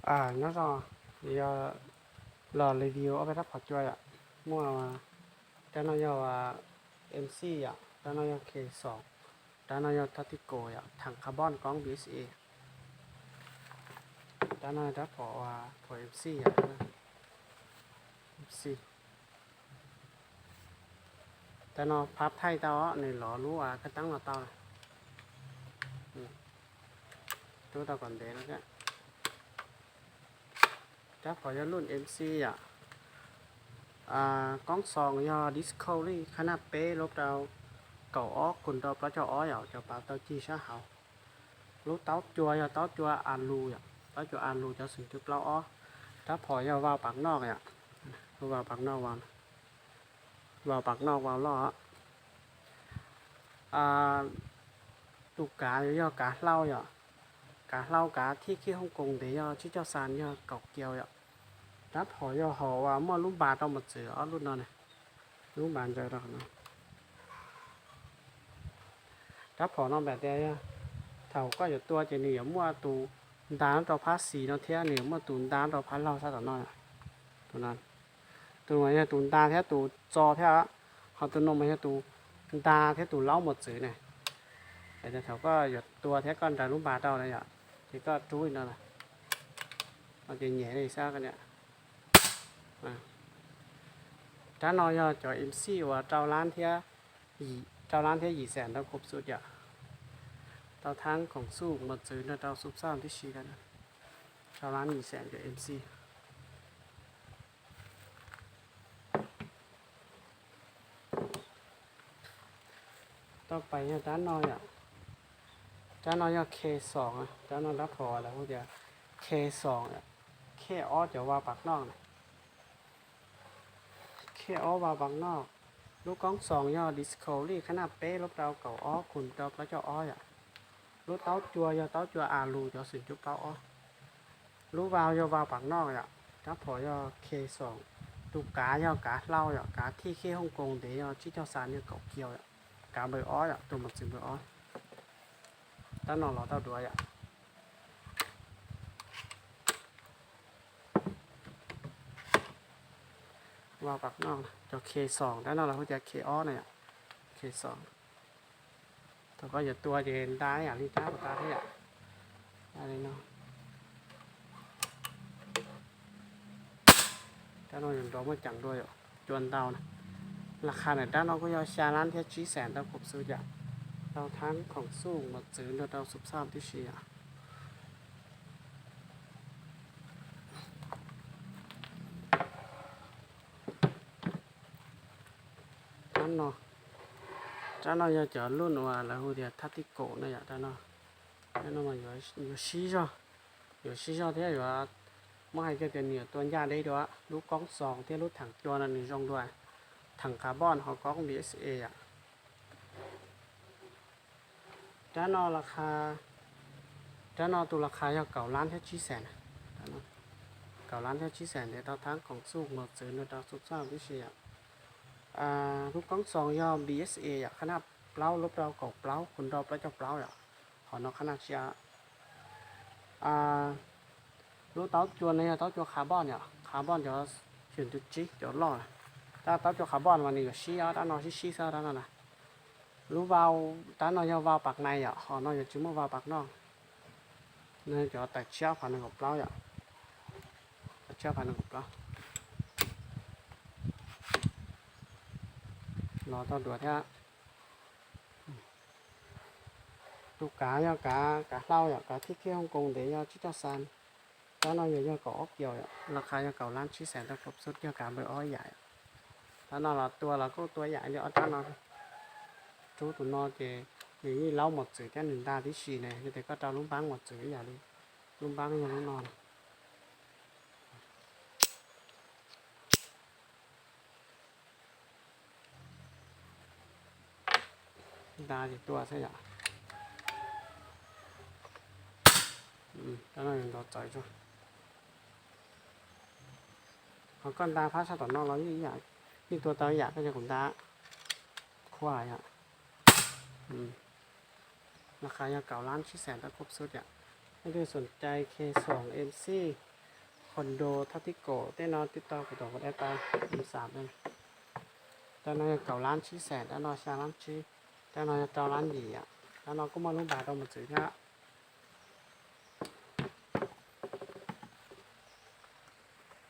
Nyob zoo, yog los review ob peb rab phom cua yom. Muaj rab no yog MC yom, rab no yog K xoom, rab no yog Tactical yom, theem carbon koob BSA. Rab no rab phom, phom MC yom, MC. Rab no phab thaij tau, nws lov lub kab teeb los tau. Rub tau kom ntev no. Rab phom yog lub MC yom. Koob xoom yog Disco li, khab naj peb lub rau kaum ob kus rau plaub caug ob yom, cov pav tau cig sab hauv. Lub taub cua yog taub cua a lus yom, taub cua a lus cov xoom cua plaub ob. Rab phom yog vau pam noj yom, vau pam noj, vau pam noj vau loj. Tus kav yog kav hlau yom, kav hlau kav thij khij Hong Kong ntev yog tsib caug xas yog kaum kiaus yom. Rab phom yog hauv muaj lub npas rau mos txwv ob lub no ne, lub npas ntsaws rau no. Rab phom no npam tias thaum koj yuav tua ces nws yuav muaj tus nta rau phab xis no thiab nws yuav muaj tus nta rau phab laug sab tom no. Tus no, tus no yog tus nta thiab tus txo thiab, ho tus no mas yog tus nta thiab tus laub mos txwv ne. Thaum koj yuav tua thiab koj nraws lub npas rau na yom, ces koj rub li no, ces nyem li xwb. Rab no yog cov MC uas rau lab thiab, rau lab thiab yim xees rau khuv xub yom. Tau thab khoom xuj mos txwv nrog rau xub xaj tib si, rau lab yim xees cov MC. Tau pais yog rab no yom. Rab no yog K xoom, rab no rab phom lawv hu tias K xoom, K ob cov vau pam noj na. K ob vau pam noj. Lub koob xoom yog Disco li, khab naj peb lub rau kaum ob kus rau plaub caug ob yom. Lub taub cua yog taub cua a lus cov xoom cua plaub ob. Lub vau yog vau pam noj yom. Rab phom yog K xoom. Tus kav yog kav hlau yom, kav thij khij Hong Kong ntev yog tsib caug xas yog kaum kiaus yom. Kav npawb ob yom, tus mos txwv npawb ob. Rab no los tau duav yom. Vau pam noj, cov K xoom, rab no los hu tias K ob na yom. K xoom. Thaum koj yuav tua ces nta ib yam li rab puas tas thiab yom. Rab no yuav nrov muaj ceem dua yom, cua ntau na. Las khas ntawm rab no kuj yog xya lab thiab tsib xees rau khuv xub yom. Tau thab khoom xuj mos txwv nrog rau xub xaj tib si yom. Rab no, rab no yog cov luj uas lawv hu tias thab tij kaum na yom. Rab no, rab no mas yuav sib zog, yuav sib zog thiab yuav muab hais kiag tias nws yuav tua ncaj deb dua. Lub koob xoom thiab lub theem cua no nws zoo dua, theem carbon ho koob BSA yom. Rab no, rab no tus las khas yog kaum lab thiab tsib xees, kaum lab thiab tsib xees ntev, tau thab khoom xuj mos txwv nrog rau xub xaj tib si yom. Lub koob xoom yog BSA yom, khab naj plaub lub rau kaum plaub kus rau plaub caug plaub yom. Qhov no khab naj tsiab. Lub taub cua no yog taub cua carbon yom, carbon cov xyum tus tsib cov loj na. Tab taub cua carbon mas nws yuav sib, rab no sib sib xwb rab no na. Lub vau, rab no yog vau pam nai yom, qhov no yuav tsis muaj vau pam noj. No cov tawm tshiab phab nees nkaum plaub yom, tawm tshiab phab nees nkaum plaub. Los tau duav thiab. Tus kav yog kav, kav hlau yom, kav thij khij Hong Kong ntev yog tsib caug xas. Rab no yuav yog kaum ob kiaus yom, las khas yog kaum lab tsib xees rau kaum xub, yog kav npawb ob yam yom. Rab no los tua los kuj tua yam li ob rab no. Rub tus no ces nws yeej laub mos txwv thiab nws nta tib si ne, yog tias koj rau lub npaab mos txwv ib yam li lub npaab yog lub no. Nta ces tua xwb yom. Rab no yuav nrov txawv tso. Ho koj nta phab sab tom no los yeej, yeej tua tau ib yam, koj yog kuv nta khua yom. Las khas yog kaum lab tsib xees rau kaum xub yom. Nej leej xum cai K xoom MC, Condo thaj thib kaum tej no twb tau kuv tau kuv dai tau, kuv xam, dab no yog kaum lab tsib xees, dab no xya lab tsib, dab no yog rau lab yim yom. Dab no kuj muaj lub npas rau mus txwv thiab.